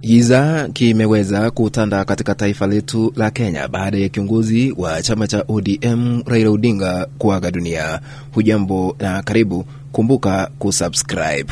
Giza kimeweza kutanda katika taifa letu la Kenya baada ya kiongozi wa chama cha ODM Raila Odinga kuaga dunia. Hujambo na karibu, kumbuka kusubscribe.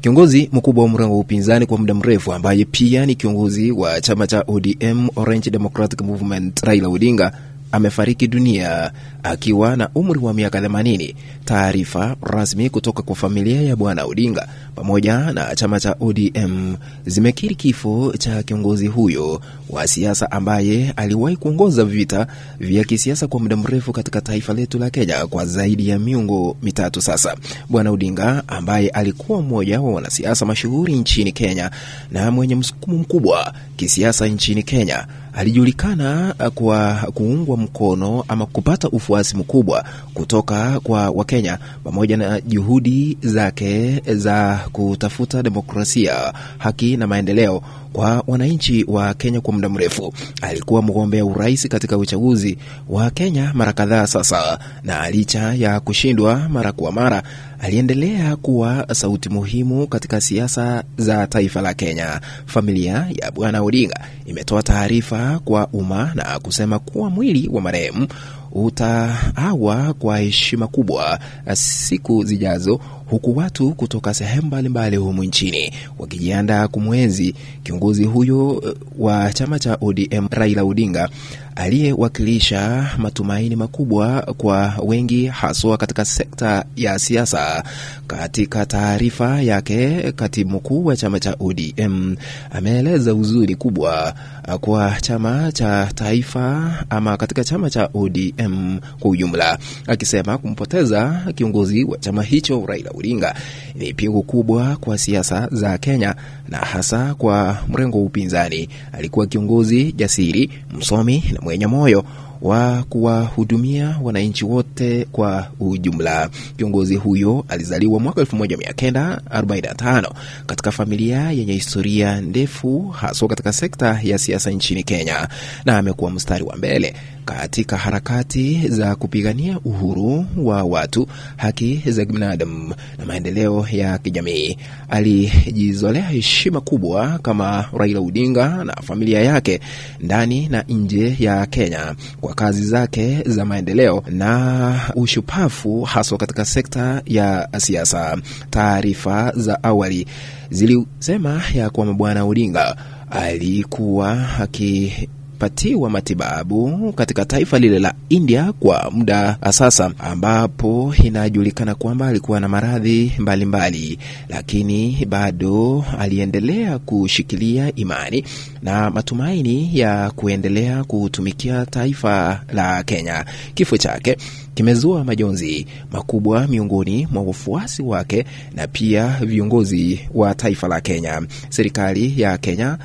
Kiongozi mkubwa wa mrengo wa upinzani kwa muda mrefu ambaye pia ni kiongozi wa chama cha ODM Orange Democratic Movement Raila Odinga amefariki dunia akiwa na umri wa miaka 80. Taarifa rasmi kutoka kwa familia ya Bwana Odinga pamoja na chama cha ODM zimekiri kifo cha kiongozi huyo wa siasa ambaye aliwahi kuongoza vita vya kisiasa kwa muda mrefu katika taifa letu la Kenya kwa zaidi ya miongo mitatu sasa. Bwana Odinga ambaye alikuwa mmoja wa wanasiasa mashuhuri nchini Kenya na mwenye msukumo mkubwa kisiasa nchini Kenya, alijulikana kwa kuungwa mkono ama kupata ufuasi mkubwa kutoka kwa Wakenya pamoja na juhudi zake za kutafuta demokrasia, haki na maendeleo kwa wananchi wa Kenya kwa muda mrefu. Alikuwa mgombea urais katika uchaguzi wa Kenya mara kadhaa sasa, na licha ya kushindwa mara kwa mara, aliendelea kuwa sauti muhimu katika siasa za taifa la Kenya. Familia ya Bwana Odinga imetoa taarifa kwa umma na kusema kuwa mwili wa marehemu utaawa kwa heshima kubwa siku zijazo, huku watu kutoka sehemu mbalimbali humu nchini wakijiandaa kumwenzi kiongozi huyo wa chama cha ODM Raila Odinga aliyewakilisha matumaini makubwa kwa wengi haswa katika sekta ya siasa. Katika taarifa yake, katibu mkuu wa chama cha ODM ameeleza huzuni kubwa kwa chama cha taifa ama katika chama cha ODM kwa ujumla, akisema kumpoteza kiongozi wa chama hicho Raila Odinga ni pigo kubwa kwa siasa za Kenya na hasa kwa mrengo wa upinzani. Alikuwa kiongozi jasiri, msomi na mwenye moyo wa kuwahudumia wananchi wote kwa ujumla. Kiongozi huyo alizaliwa mwaka 1945 katika familia yenye historia ndefu haswa katika sekta ya siasa nchini Kenya, na amekuwa mstari wa mbele katika harakati za kupigania uhuru wa watu, haki za kibinadamu na maendeleo ya kijamii. Alijizolea heshima kubwa kama Raila Odinga na familia yake ndani na nje ya Kenya kwa kazi zake za maendeleo na ushupavu haswa katika sekta ya siasa. Taarifa za awali zilisema ya kwamba Bwana Odinga alikuwa akipatiwa matibabu katika taifa lile la India kwa muda sasa, ambapo inajulikana kwamba alikuwa na maradhi mbalimbali, lakini bado aliendelea kushikilia imani na matumaini ya kuendelea kutumikia taifa la Kenya. Kifo chake kimezua majonzi makubwa miongoni mwa wafuasi wake na pia viongozi wa taifa la Kenya. Serikali ya Kenya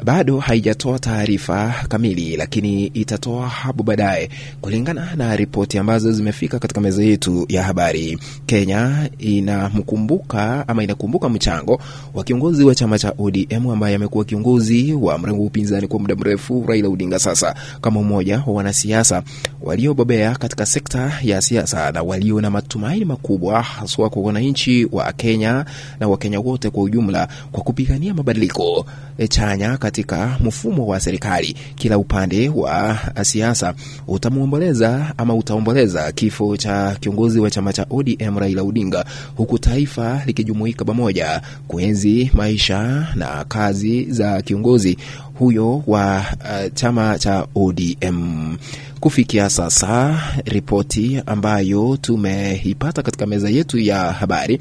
bado haijatoa taarifa kamili, lakini itatoa hapo baadaye kulingana na ripoti ambazo zimefika katika meza yetu ya habari. Kenya inamkumbuka ama inakumbuka mchango wa kiongozi wa chama cha ODM ambaye amekuwa kiongozi wa mrengo upinzani kwa muda mrefu Raila Odinga sasa kama mmoja wa wanasiasa waliobobea katika sekta ya siasa na walio na matumaini makubwa haswa kwa wananchi wa Kenya na Wakenya wote kwa ujumla kwa kupigania mabadiliko chanya katika mfumo wa serikali. Kila upande wa siasa utamuomboleza ama utaomboleza kifo cha kiongozi wa chama cha ODM Raila Odinga, huku taifa likijumuika pamoja kuenzi maisha na kazi za kiongozi huyo wa chama cha ODM. Kufikia sasa, ripoti ambayo tumeipata katika meza yetu ya habari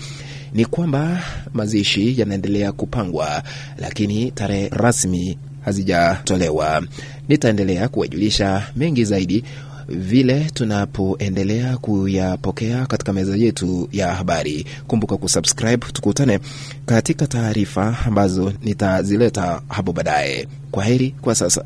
ni kwamba mazishi yanaendelea kupangwa, lakini tarehe rasmi hazijatolewa. Nitaendelea kuwajulisha mengi zaidi vile tunapoendelea kuyapokea katika meza yetu ya habari. Kumbuka kusubscribe, tukutane katika taarifa ambazo nitazileta hapo baadaye. Kwaheri kwa sasa.